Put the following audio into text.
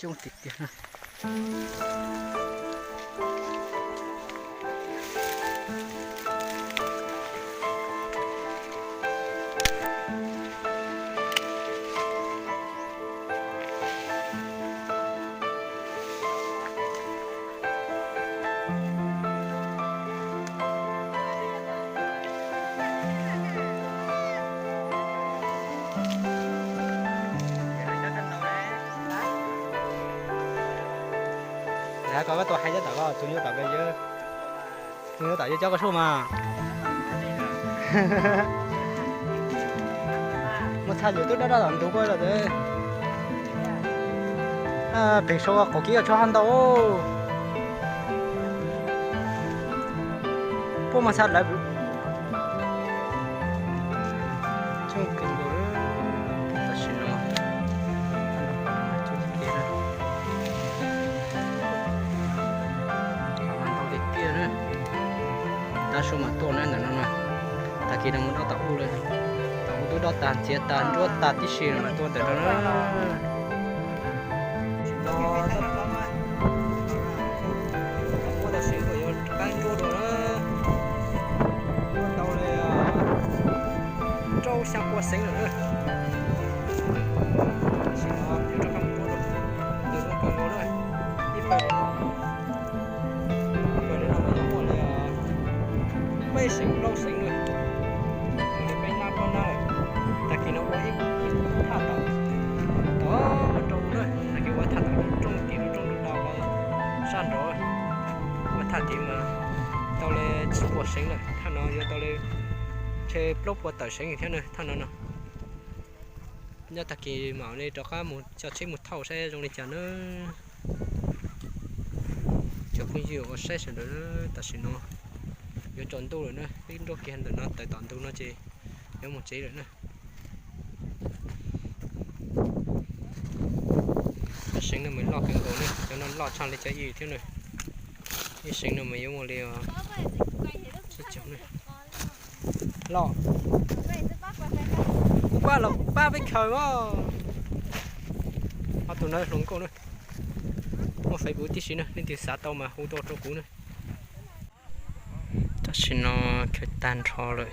Coob tiag tiag na. Koj tus hais cov tom ko, txus yuav tom ko, txus yuav tom yuav cov ko sub mas. Muaj txha lwm tub dab dab tom ntug puab los. Pem saud qaum kib tshaj hab ntau. Puab muaj txha lawv. Coob kawg nkaus tam sim no. Coob tiag tiag na. Ntau tiag tiag na. Tav su mam tuaj na ntawm no na. Tag kis no mus dob tom ub lawm. Tom ub twb dob tag ntxiav tag nruab tag tib si mam tuaj ntawm no na. Ua tau xeev kom yuav rov qab nruab dua na. Ua tau li rau xya pua xeev lawm na. Tam sim no yuav rov qab mus nruab dua. Ntws no kawg nkaus na. Ib pawg no, ib pawg no mas yuav muaj li peb xeev plaub xeev na. Mus li peb nab plaub nab lawm. Tag kis no ua ib thaj tom, tom nraud na, tag kis ua thaj tom rooj tim rooj rau sab nraud. Ua thaj tim mas tau li tsib puas seev lawm, thaj no yuav tau li ntshe plaub puas tawm seev thiab na thaj no no. Nyob tag kis mam li rov qab mus tso tsheb mus thauj saib zoo li cas na. Cov phooj ywg uas saib sawv daws, tam sim no yuav tsaus ntuj lawm na, peb nruab kiag ntawm no tawm tom ntug no ces yuav mus tsev lawm na. Cov seev no mas loj kawg nkaus na, cov no loj tshaj li cov ib thiab na. Ib seev no mas yuav muaj li loj. Kuv pab los pab peb khaws os. Ob tug no hluas nkauj na, muaj Facebook tib si na, leej twg xav tau mas hu tuaj rau kuv na. Tam sim no khaws tag nrho lawm,